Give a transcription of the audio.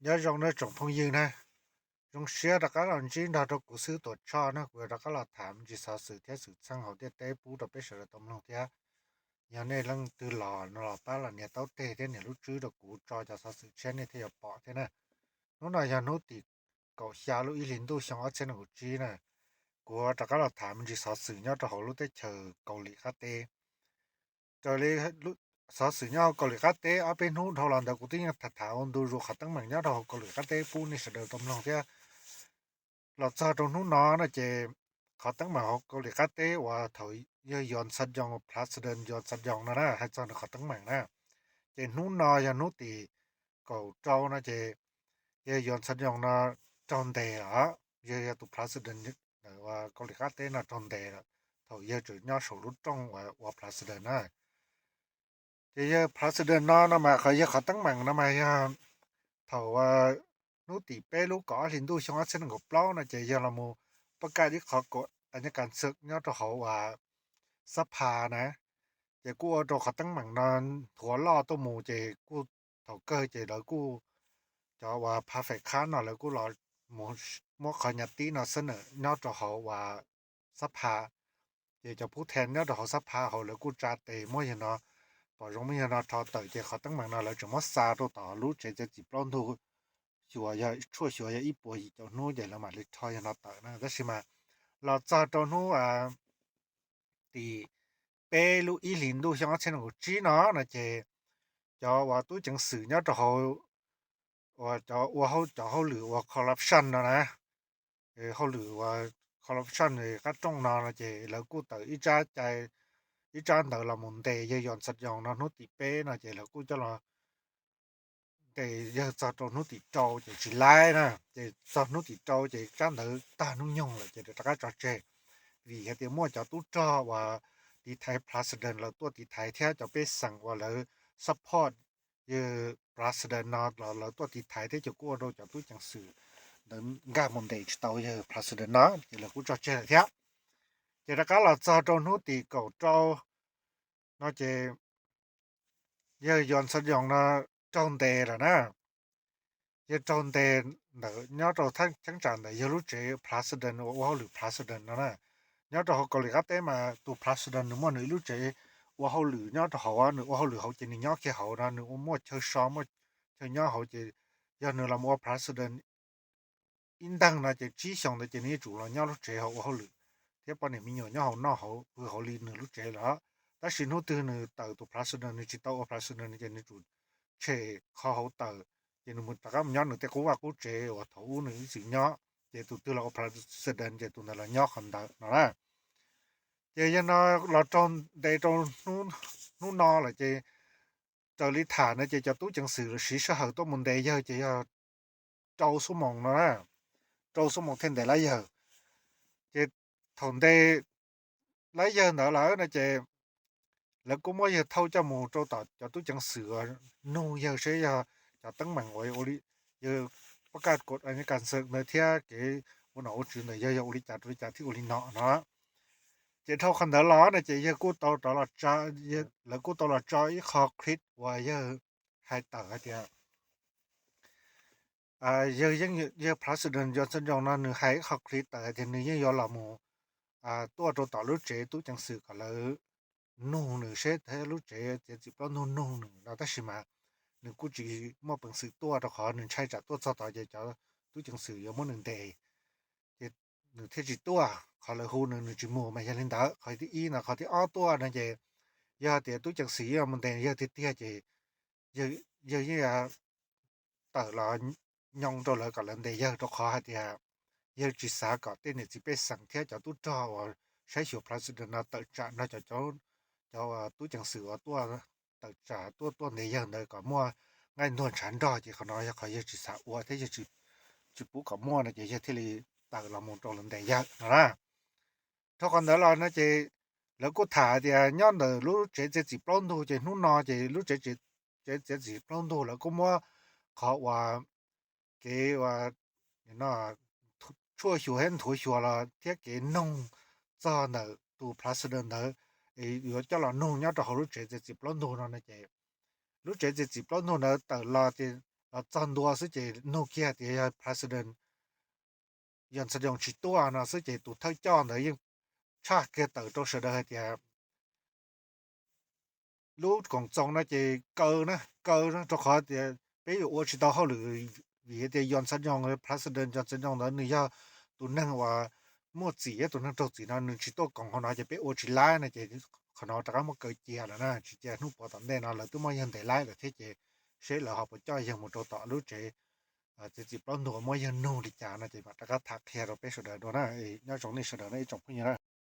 Nyob zoo nawb tsoom phooj ywg na, zoo siab rov qab los ntsib nrog rau kuv xwb Tuam Tshoj na, kuv yuav rov qab los tham me ntsis xov xwm thiab xwm txheej hauv ntiaj teb pub rau peb sawv daws tau mloog thiab. Yog nej leej twg los no los pab los nias taub teg thiab nias lub tswb rau kuv tso cov xov xwm tshiab nej thiaj yuav pom thiab na. Hnub no yog hnub tim kaum xya lub ib hlis ntuj xyoo ob txhiab nees nkaum tsib na. Kuv rov qab los tham me ntsis xov xwm nyob rau hauv lub teb chaws Kaus Lim qab teb. Raws li xov xwm nyob hauv Kaus Lim qab teb ob peb hnub dhau los ntawd kuv twb yeej tham tham ua ntu zus qhov teeb meem nyob rau hauv Kaus Lim qab teb pub nej sawv daws tau mloog thiab. Los txog rau hnub no no ces qhov teeb meem hauv Kaus Lim qab teb uas thaum yawg Yoon Suk Yeol, President Yoon Suk Yeol no na, hais txog nws qhov teeb meem na, ces hnub no yog hnub tim kaum rau no ces yawg Yoon Suk Yeol no raug ntes lawm. Yawg yog tus President ntawm Kaus Lim qab teb no raug ntes lawm thaum yawg tseem nyob saum lub rooj uas ua President na. Ces yawg President no no mas qhov yawg qhov teeb meem no mas yog thaum hnub tim peb lub kaum ob hlis ntuj xyoo ob txhiab nees nkaum plaub no ces yawg los mus pab kaj ib qhov kaum a nyab kas xwm nyob rau hauv uas Xab Pha na, ces kuj ua rau qhov teeb meem no nthuav loj tuaj mus ces kuj thaum kawg ces lawv kuj, cov uas pha fem khab no lawv kuj los mus muab qhov nyas tib no xab nam nyob rau hauv uas Xab Pha. Ces cov pub then nyob rau hauv Xab Pha hauv lawv kuj tsa tes muab yawg no, pom zoo muab yawg no rho tawm ces qhov teeb meem no lawv tseem muab xa rau tom lub tsev txiav txim plaub ntug, xyuas yog tshuaj xyuas yog ib puas yim caum hnub ces lawv mam li rho yawg no tawm na. Tab sis mas los txog rau hnub tim peb lub ib hlis ntuj xyoo ob txhiab nees nkaum tsib no no ces cov uas tub ceev xwm nyob rau hauv uas cov ua hauj cov hauj lwm uas corruption no na, hauj lwm uas corruption qab rooj no no ces lawv kuj tawm ib tsab cai, ib tsab ntawv los mus ntes yawg Yoon Suk Yeol no hnub tim peb no ces lawv kuj coj los ntes yawg txog rau hnub tim rau ces tsis laib na, ces txog hnub tim rau ces tsab ntawv tag hnub nyoog lawm ces rov qab tso tseg, vim hais tias muaj cov tub rog uas tiv thaiv President lawv tuaj tiv thaiv thiab cov pej xeem uas lawv support yawg President no los lawv tuaj tiv thaiv thiab ces kuj ua rau cov tub ceev xwm ntawd nkag mus ntes tsis tau yawg President no ces lawv kuj tso tseg lawm thiab. Ces rov qab los txog rau hnub tim kaum rau no ces yawg Yoon Suk Yeol no raug ntes lawm na. Yawg raug ntes ntawm nyob rau cheeb tsam ntawm yawg lub tsev President uas ua hauj lwm President no na. Nyob rau hauv Kaus Lim qab teb mas tus President nws muaj nws ib lub tsev ua hauj lwm nyob rau hauv, nws ua hauj lwm hauv ces nws nyob kiag hauv no, nws ua muaj chaw so muaj chaw nyob hauv ces yog nws los ua President ib nteeg no ces tsib xyoos ntawd ces nws yuav tsum los nyob lub tsev hauv ua hauj lwm thiab poj niam me nyuam nyob hauv noj hauv hauv li nws lub tsev lawm. Tab sis hnub twg nws tawm tus President, nws tsis tau ua President ces nws tsum tshem qhov hauv tawm, ces nws mus rov qab mus nyob nws tej qub vaj qub tsev uas thaum ub nws ib txwm nyob, ces tus twg los ua President ces tus ntawd los nyob qhov ntawd no na. Ces yawg no los raug ntes rau hnub no lawm ces raws li tham no ces cov tub ceev xwm siv sij hawm tuaj mus ntes yawg ces yog rau xuab moos no na, rau xuab moos thiaj ntes laib yawg. Ces thaum ntes laib yawg ntawd lawm no ces lawv kuj muab yawg thauj coj mus rau tom cov tub ceev xwm uas nug yawg seb yog cov teeb meem uas yawg pab kaj kam xwm ntawd thiab kev ua nom ua tswv ntawd yog yog ua li cas rau li cas thiab ua li no no. Ces dhau qhov ntawd los no ces yawg kuj tau rov los tsa, lawv kuj tau los tso ib qho clip uas yawg hais tawm hais tias yawg yeej, yawg President Yoon Suk Yeol no nws hais ib qho clip tawm hais tias nws yeej yuav los mus tuaj rau tom lub tsev tub ceev xwm kom lawv nug nws seb lub tsev txiav txim plaub ntug nug nws no, tab sis mas nws kuj tsis muaj peev xwm tuaj rau qhov nws ntshai tsam tuaj txog tod ces cov tub ceev xwm yuav muab nws ntes, ces nws thiaj tsis tuaj. Qhov lawv hu nws nws tsis mus mas yog li ntawd. Qhov thib ib no, qhov thib ob tuaj no ces yog tias tub ceev xwm yuav mus ntes yawg tiag tiag ces yawg yeej tawm los nyoo rau lawv kom lawv ntes yawg, rau qhov hais tias yawg tsis xav kom tej niam txiv pej xeem thiab cov tub rog uas saib xyuas President no tawm tsam nrog cov, cov tub ceev xwm uas tuaj tawm tsam tuaj tuaj ntes yawg ntawd kom muaj nqaij ntuag ntshav nrog, ces qhov no yog qhov yawg tsis xav ua thiab yawg tsis pub kom muaj no ces yawg thiaj li tawm los mus rau lawv ntes yawg no na. Dhau qhov ntawd los no ces lawv kuj tham tias nyob ntawm lub tsev txiav txim plaub ntug ces hnub no ces lub tsev, tsev txiav txim plaub ntug lawv kuj muab qhov uas kev uas tshuaj xyuas thiab nthuav xyuas los thiab kev noog txog ntawm tus President ntawd yuav coj los nug nyob rau hauv lub tsev txiav txim plaub ntug no no ces lub tsev txiav txim plaub ntug ntawd tawm los ces los txog ntua xwb ces nug kiag tias yog President Yoon Suk Yeol tsis tuaj no xwb ces tus thawj coj ntawd yeej tshaj kiag tawm rau sawv daws hais tias lub koom txoos no ces kaw na, kaw na, rau qhov tias peb yuav ua tsis tau hauj lwm vim tias Yoon Suk Yeol, President Yoon Suk Yeol ntawd nws yog tus neeg uas muaj txim, tus neeg raug txim no nws tsis tuaj koom hauv no ces peb ua tsis laib no ces qhov no rov qab muab kaw cia lawm na, tsis cia hnub puav tom ntej no lawv twb muab yawg ntes laib lawm thiab ces seb lawv ho puas coj yawg mus rau tom lub tsev txiav txim plaub ntug muab yawg nug li cas no ces mam rov qab tham qhia rau peb sawv daws dua na. Nyob zoo nej sawv daws na ib tsoom phooj ywg na.